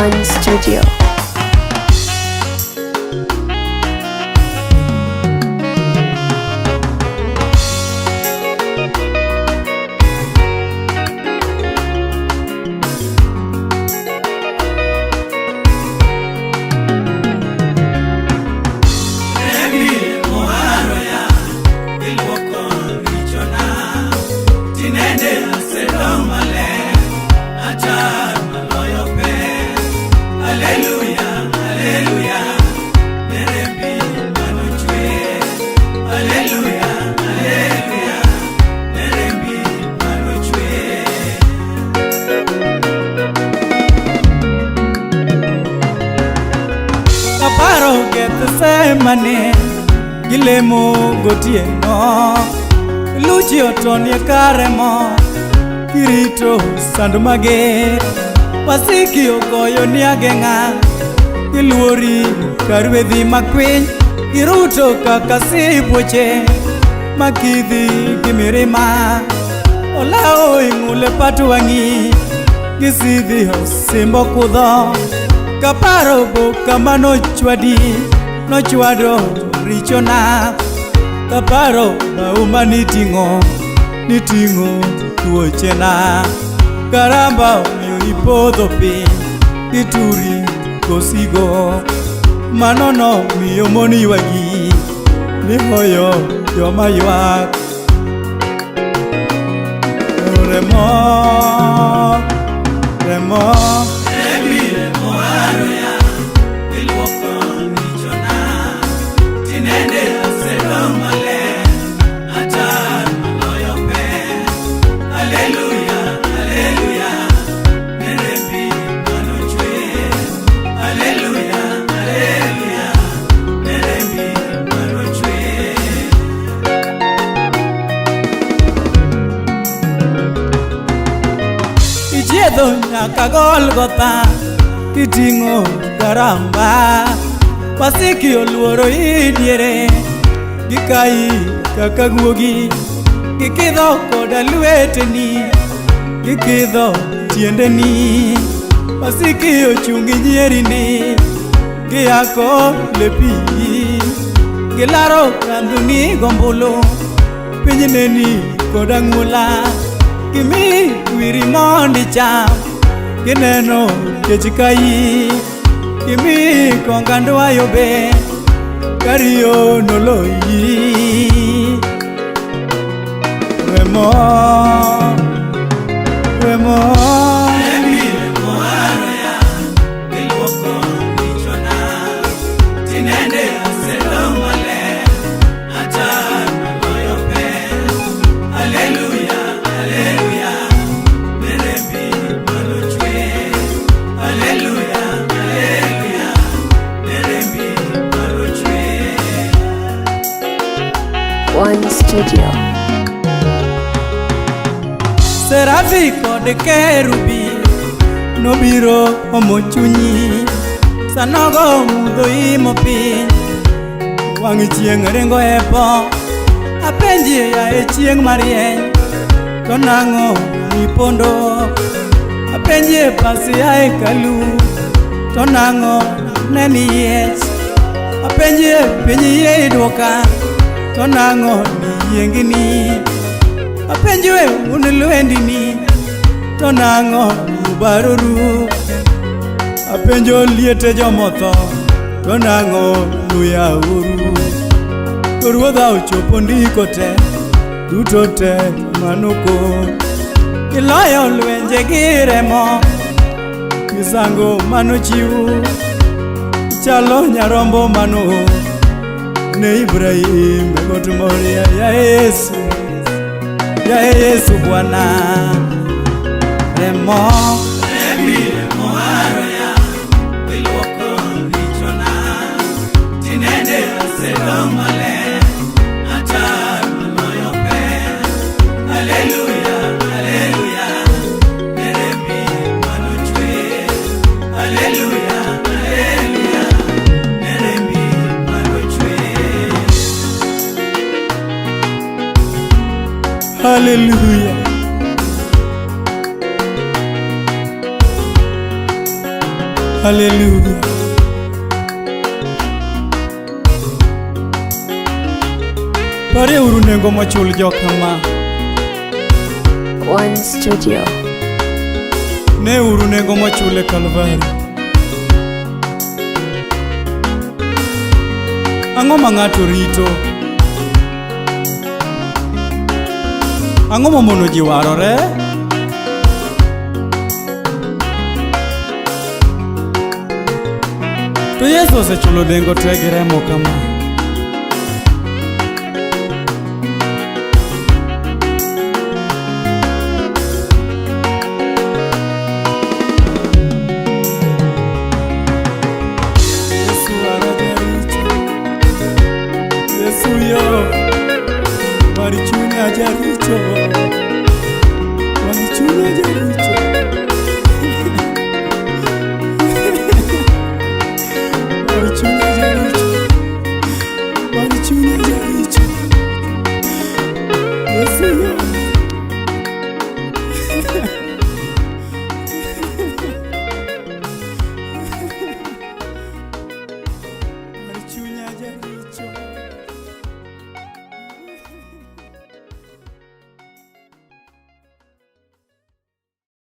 One Studio. Kaparo Gethsemane gilemo gotieno, Luchi otonie karemo kirito sand mager. Wasiki ogoyo ni ageng'a, giluori ka rwedhi makwiny, giruto kaka sibuoche makidhi gi mirima. Olawo ing'ule pat wang'i, gisidhi osimbo kudho. Kaparo bo kama nochwadi, nochwado richona. Kaparo bao maniting'o, niting'o tuochena. Karamba omiyo ipodho piny, gituri kosigo. Mano nomiyo mon ywagi, nihoyo joma ywak. Remo, remo. Ichiedho nyaka Golgotha kiting'o garamba. Wasiki oluoro idiere, gikayi kaka guogi. Gikidho koda lweteni, gikidho tiendeni. Wasiki ochungi nyierini, giyako lepi. Gilaro kandhuni gombulu, piny neni kod ang'ula. Gimi wiri mondi cham, gineno kech kayi. Gimi kongandwayo be, kariyo noloyi. Remo, remo. One Studio. Serafi kod kerubi nobiro omo chunyi. Sanogo mudho imo piny, wang' chieng' ringo e po. Apenji yaye chieng' marieny, to nang'o mipondo? Apenji e pasia e hekalu, to nang'o ne niyiech? Apenji e piny yie idwoka, to nang'o niyiengni? Apenjo e un lwendini, to nang'o ubaroru? Apenjo liete jomotho, to nang'o nuyauru? To ruodha ochopo ndiko te, duto te manoko. Iloyo lwenje gi remo, misango manochiw. Chalo nyarombo mano ne Ibrahim e got Moria, ya Yesu, ya Yesu Bwana. Remo, Hallelujah. Haleluya. Pareuru nengo mochul jokama. One Studio. Neuru nengo mochul e Kalvari. Ang'o ma ng'ato rito? Ang'o mamono ji warore? To Yesu osechulo nengo te gi remo kama. Yesu wara jaricho. Yesu yo war chunya jaricho. War chunya jaricho. War chunya jaricho. War chunya jaricho. Yesu yo.